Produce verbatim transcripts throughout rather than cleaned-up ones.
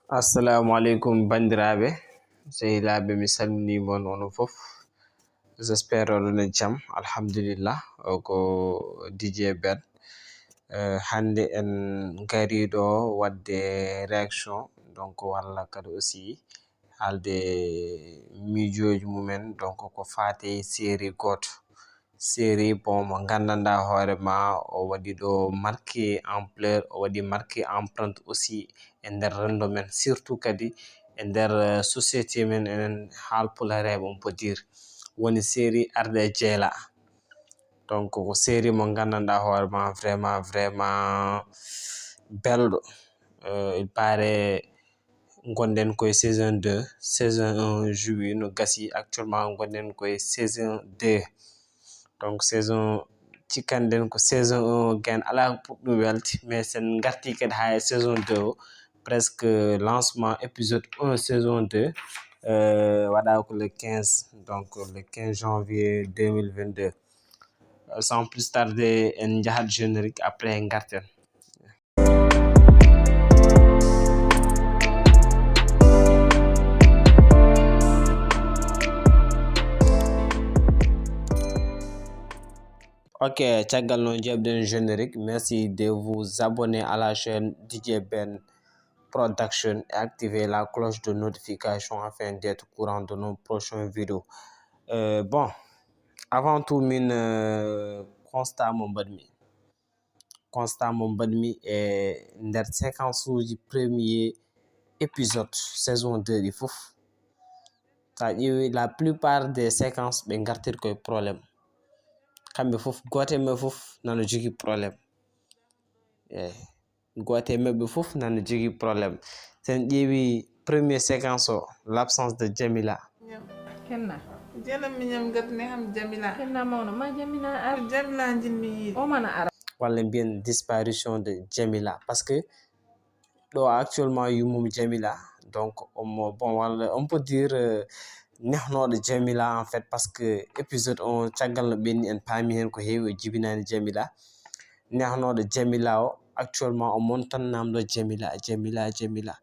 Assalamu aleykum, banndiraaɓe, sehilaaɓe, mi salminii mon onon fof. J'espère oɗon e jam. Alhamdulillah, o ko D J Ben. Eh, hannde en ngarii ɗo waɗde réaction, donc, walla kadi aussi haalde miijooji mumen, donc, ko faati e série gooto. Série, bon, mo nganndanɗaa hoore ma, o waɗi ɗo marqué ampleur, o waɗi marqué empreinte aussi e nder renndo men, surtout kadi e nder, eh, société men, enen haalpulareeɓe, on peut dire. Woni série Arɗe Jeela. Donc, ko série mo nganndanɗaa hoore ma, vraiment, vraiment belɗo. Euh, il paraît, ngonɗen koye saison deux, saison un joué no gasi, actuellement ngonɗen koye saison deux. Donc, saison, cikkanɗen ko saison un o gen alaa ko ɓuri ɗum welde, mais sen ngarti kadi haa e saison deux o, presque lancement épisode un saison deux, euh, waɗaa ko le quinze, donc le quinze janvier deux mille vingt-deux. Euh, sans plus tarder, en njahat générique, après en ngarten. Ok, caggal noon jaɓden générique. Merci de vous abonner à la chaîne D J Ben Production et activer la cloche de notification afin d'être au courant de nos prochaines vidéos. Euh, bon, avant tout, min, euh, constat mo mbaɗmi. Constat mo mbaɗmi e nder séquence uji premier épisode saison deux ɗi fof. Sa ƴeewi la plupart des séquences ɓe ngartir koye problème. Kamɓe fof, gooto e maɓɓe fof nana jogii problème. Eey. Gooto e maɓɓe fof nana jogii problème. Sen ƴeewi premier séquence o, l'absence de Jamila. Kenna. Jenam mi ñam gatu ne ham Jamila. Kenna mawna ma Jamila ar. Jamila jinmi yiɗi. O mana ara. Walla mbiyen disparition de Jamila. Parce que ɗo actuellement yummum Jamila. Donc, omo, bon, walla on peut dire, euh, nehnooɗo Jamila, en fait, parce que épisode on, caggal no ɓenni, en paami heen ko heewi, o jibinaani Jamila. Nehnooɗo Jamila o, actuellement, o mon tan namdo Jamila, Jamila, Jamila.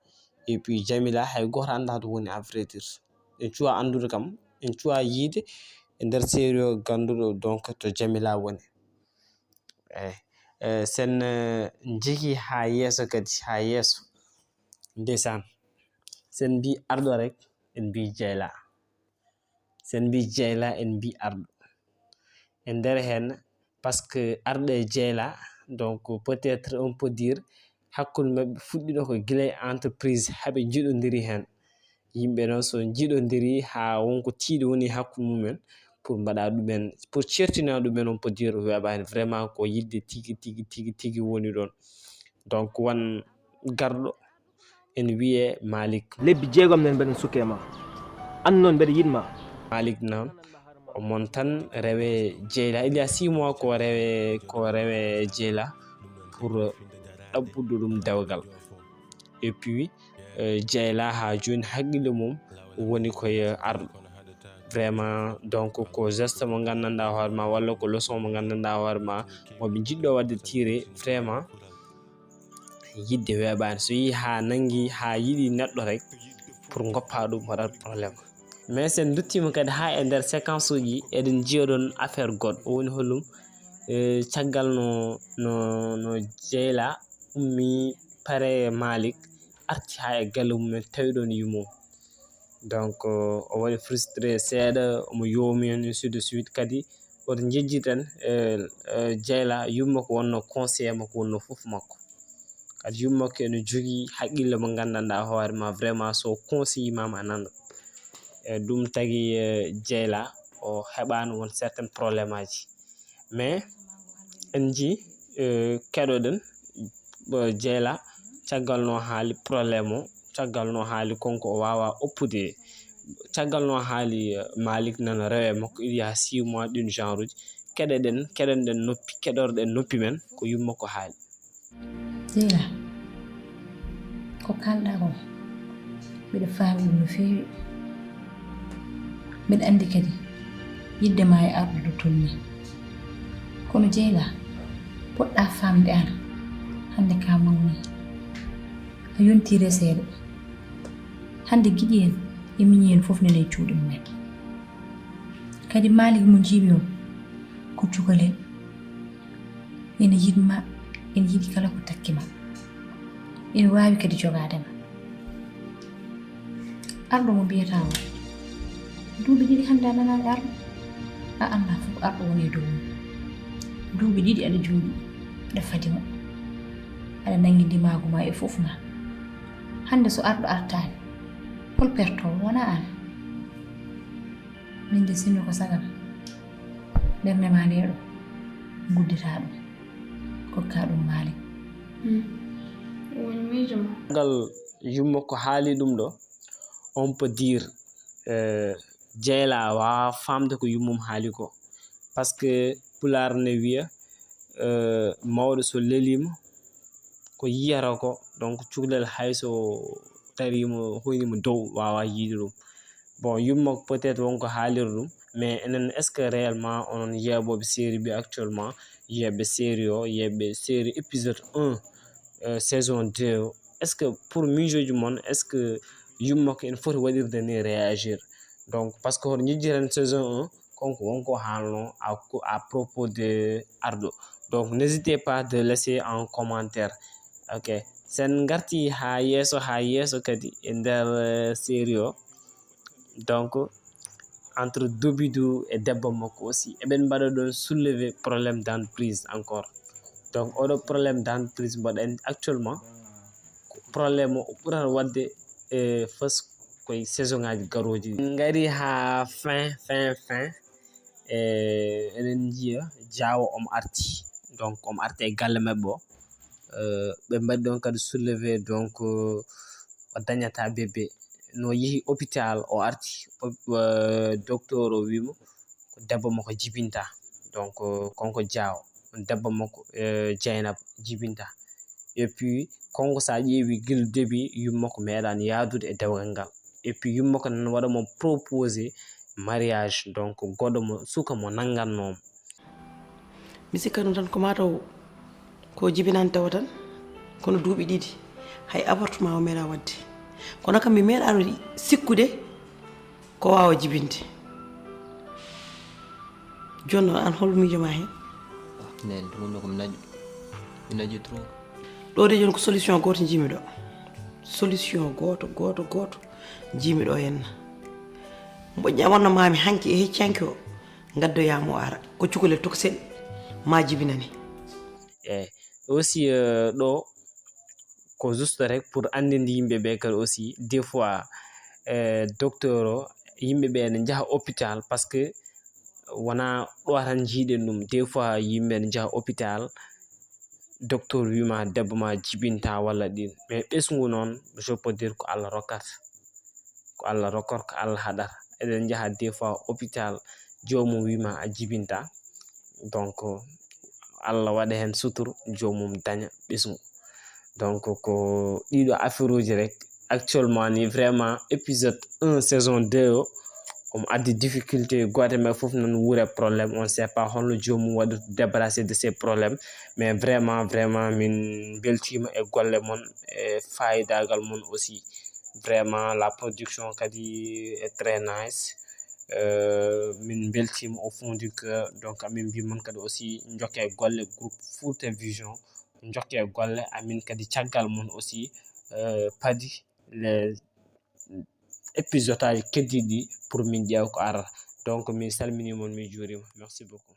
Et puis, Jamila, hay gooto anndaa to woni, à vrai dire. En cuwa anndude kam, en cuwa yiide e nder série o gannduɗo, donc, to Jamila woni. Eey. Eh, sen, eh, njehii haa yeeso kadi, haa yeeso. Ndeysaan. Sen mbii Arɗo rek, en mbii Jeyla. Sen mbii Jeyla, en mbii Arɗo. E nder heen, parce que Arɗo e Jeyla, donc, peut-être on peut dire, hakkunde maɓɓe fuɗɗiino ko gila e entreprise, haa ɓe njiɗondiri heen. Yimɓe noon, so njiɗondiri haa won ko tiiɗi woni hakkunde mumen, pour mbaɗa ɗumen, pour ceertina ɗumen, on peut dire weeɓaani. Vraiment, ko yiɗde tigi, tigi, tigi, tigi woni ɗoon. Donc, wan garɗo, en wiyee Malick. Lebbi jeegom nen mbeɗen sukke ma. An noon mbeɗa yiɗ ma. Malick noon, o mon tan rewe Jeyla. Il y a six mois ko rewe, ko rewe Jeyla pour ɗaɓɓude ɗum dewgal. Et puis, eh, Jeyla haa jooni haqqille mum woni koye Arɗo. Vraiment, donc, ko geste mo nganndanɗaa hoore ma, walla ko leçon mo nganndanɗaa hoore ma, mo ɓe njiɗɗo waɗde tiré, vraiment, yiɗde weeɓaani. So yii haa nanngi, haa yiɗi neɗɗo rek, pour ngoppa ɗum, waɗat problème. Mais sen nduttiima kadi haa e nder séquence uji, eɗen njiya ɗoon affaire goɗɗo. O woni holɗum? Eh, caggal no, no, no Jeyla ummi pare Malick, arti haa e galle mumen, tawi ɗoon yummum. Donc, o waɗi frustré seeɗa, omo yoomi heen, ainsi de suite. Kadi, oto njejjiten, eh, eh, Jeyla, yumma ko wonnoo conseiller makko, wonnoo fof makko. Kadi, yumma ko ene jogii haqqille mo nganndanɗaa hoore ma, vraiment, so conseiller ma, ma nana. Eh, ɗum tagi, eh, Jeyla, o heɓaani won certains problèmeaji. Mais en njii, eh, keɗoɗen, eh, Jeyla, caggal no haali problème o, caggal no haali konko o waawa oppude, caggal no haali, eh, Malick nana rewe makko, il y a six mois ɗin genre uji. Keɗoɗen, keɗoɗen noppi, keɗorɗen noppi men, ko yumma ko haali. Jeyla, ko kaalɗaa ko, mbiɗa faami ɗum no feewi. Mbiɗa anndi kadi yiɗde ma e Arɗo ɗo tolni. Kono Jeyla, poɗɗaa faamde aan, hannde ka mawni. A yontii reseede, Hannde giɗi en e miñi en fof nene e cuuɗi mumen. Kadi Maalik mo njiimi o ko cukalel. Ene yiɗ ma, ene yiɗi kala ko takki ma. Ene waawi kadi jogaade ma. Arɗo mo mbiyataa o, duuɓi ɗiɗi hannde a nanaani arɗo. A anndaa fof ko arɗo woni e dow mum. Duuɓi ɗiɗi aɗa jooɗi, aɗa fadi mo. Aɗa nanngi ndimaagu ma e fof ma. Hannde so arɗo artaani, hol pertoowo wonaa aan? Min de sinno ko sagam, ɓernde ma nde ɗo, ngudditaa ɗum, kokkaa ɗum Maalik. Woni miijo ma. Gal yumma ko haali ɗum ɗo, on peut dire, euh, Jeyla waawaa faamde ko yummum haali ko. Parce que Pulaar ne wiya, euh, mawɗo so leliima, ko yiyata ko, donc cukalel hay so tariima, hoyniima dow, waawaa yiyde ɗum. Bon, yumma peut-être won ko haaliri ɗum, mais enen, est-ce que réellement onon yeeɓooɓe série bi actuellement, yeeɓe série o, yeeɓe série épisode un, euh, saison deux o, est-ce que pour miijooji mon, est-ce que yumma ko ene foti waɗirde ni réagir? Donc, parce que hoto njejjiten saison un, konko won ko haalno à, à propos de arɗo. Donc, n'hésitez pas de laisser un commentaire. Ok, sen ngarti haa yeeso, haa yeeso kadi e nder, euh, série o. Donc, entre Dobidu e debbo makko aussi, eɓen mbaɗa ɗon soulever problème d'entreprise encore. Donc, oɗo problème d'entreprise mbaɗa en actuellement, ko problème o ɓurata waɗde e first koye saison ngaji garooji ɗi. En ngari haa fin, fin, fin. E, eɗen njiya Jaawo omo arti. Donc, omo arti e galle maɓɓe o. Euh, ɓe mbaɗi ɗon kadi soulever, donc, euh, o dañata bébé. No yehi hôpital, o arti, op-, euh, docteur o wiimo ko debbo makko jibinta. Donc, euh, konko Jaawo, debbo makko, euh, Jeynaba jibinta. Et puis, konko sa ƴeewi gila début, yumma ko meeɗaani yaadude e dewgal ngal. Et puis, yumma ko nan waɗa mo proposé mariage, donc, goɗɗo mo, suka mo nanngatnoo mo. Mi sikkat ɗum tan ko mataw ko jibinani tawa tan, kono duuɓi ɗiɗi hay avortement o meeɗa waɗde. Kono kam mi meeɗaano sikkude ko waawa jibinde. Jooni noon, aan hol miijo ma heen? Nden ɗum ɗo ko mi naƴu, mi naƴu trop. Ɗo de jooni ko solution gooto njiimi ɗo. Solution gooto, gooto, gooto njiimi ɗo henna. Moƴƴa wonno maami hanki e hecci hanki o, ngaddoyaa mo ara. Ko cukalel tokosel ma jibinani. Eyi, aussi, euh, ɗo ko juste rek pour anndinde yimɓe ɓe kadi aussi, des fois, euh, docteur o, yimɓe ɓe ene njaha hôpital, parce que wonaa ɗo tan njiiɗen ɗum. Des fois yimɓe ene njaha hôpital, docteur wiima debbo ma jibinta walla ɗin. Mais ɓesngu noon, je peux dire ko Allah rokkata. Ko Allah rokkata, ko Allah haɗata. Eɗen njaha des fois hôpital, joomum wiima a jibinta. Donc, Allah waɗa heen sutur, joomum daña ɓesngu. Donc, ko ɗiɗo affaire uji rek. Actuellement ni, vraiment, épisode un, saison deux o, omo addi difficulté, gooto e maɓɓe fof noon wuura problème, on ne sait pas holno joomum waɗirta débarrassé de ces problèmes. Mais vraiment, vraiment, min mbeltiima e golle mon, e faayidagal mon aussi. Vraiment, la production kadi est très nice. Euh, min mbeltiima au fond du cœur. Donc, amin mbi mon kadi aussi, njokke golle groupe Fouta Vision. Njokke golle, amin kadi caggal mon aussi, euh, padi les épisode aji keddiiɗi pour min ƴeewa ko arata. Donc, min salminii mon, min juuriima. Merci beaucoup.